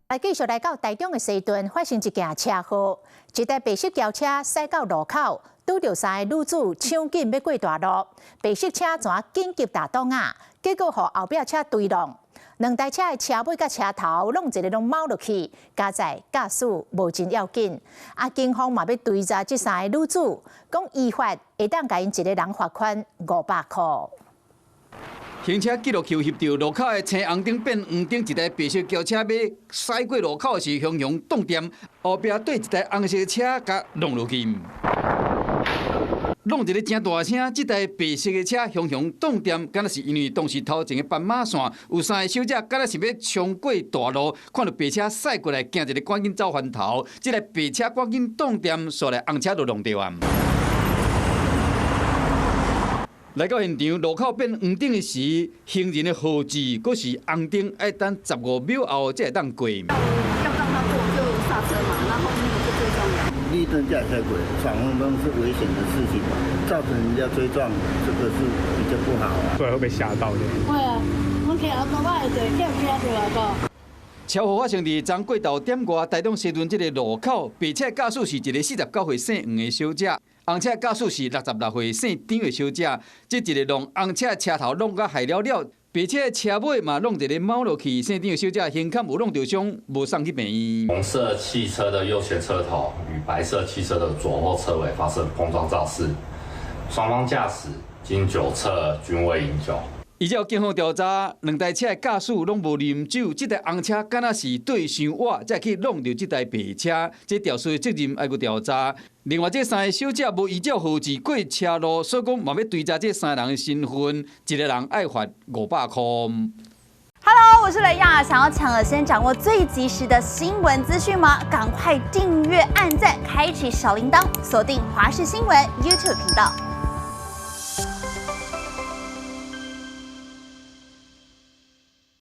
來繼續來到台中的西屯，發生一件車禍，一台白色轎車駛到路口，拄著三个女子搶緊欲過大路，白色車怎緊急踏擋仔，結果予後壁車追撞，兩台車的車尾佮車頭攏一个攏貓落去，佳哉駕駛無真要緊，啊，警方嘛欲追查這三个女子，講依法會當共𪜶一个人罰款500箍。行車記錄器翕著路口的青紅燈變黃燈，一台白色轎車欲駛過路口時，雄雄擋電，後壁對一台紅色車共挵落去，挵一个誠大聲，這台白色的車雄雄擋電，敢若是因為當時頭前的斑馬線有三個小姐，敢若是欲衝過大路，看著白車駛過來，驚一个趕緊走翻頭，這台白車趕緊擋電，煞來紅車就挵著啊！來到現場，路口變黃燈的時，行人的號誌閣是紅燈，愛等15秒後才會當過。要讓他過就剎車嘛，然後沒有就追撞了。綠燈下才過，闖紅燈是危險的事情，造成人家追撞，這個是比較不好啊。對，會被嚇到的。會啊，阮騎後頭擺會坐，叫驚著啊個。車禍發生佇昨過晝點外，台中西屯這个路口，白車駕駛是一个49歲姓黃的小姐，紅車駕駛是66歲姓張的小姐。這一个挵紅車車頭挵甲害了了，白車車尾嘛挵一个貓落去，姓張的小姐胸坎有挵著傷，無送去病院。紅色汽車的右前車頭與白色汽車的左後車尾發生碰撞肇事，雙方駕駛經酒測均未飲酒。依照警方調查，兩台車的駕駛攏無啉酒，這台紅車敢若是對傷倚，才去挵著這台白車，這肇事的責任愛閣調查。另外，這三个小姐無依照號誌過車路，所以講嘛欲追查這三个人的身份，一个人愛罰500箍。 Hello，我是雷亞，想要搶先掌握最及時的新聞資訊嗎？趕快訂閱、按讚、開啟小鈴鐺，鎖定華視新聞 YouTube 頻道。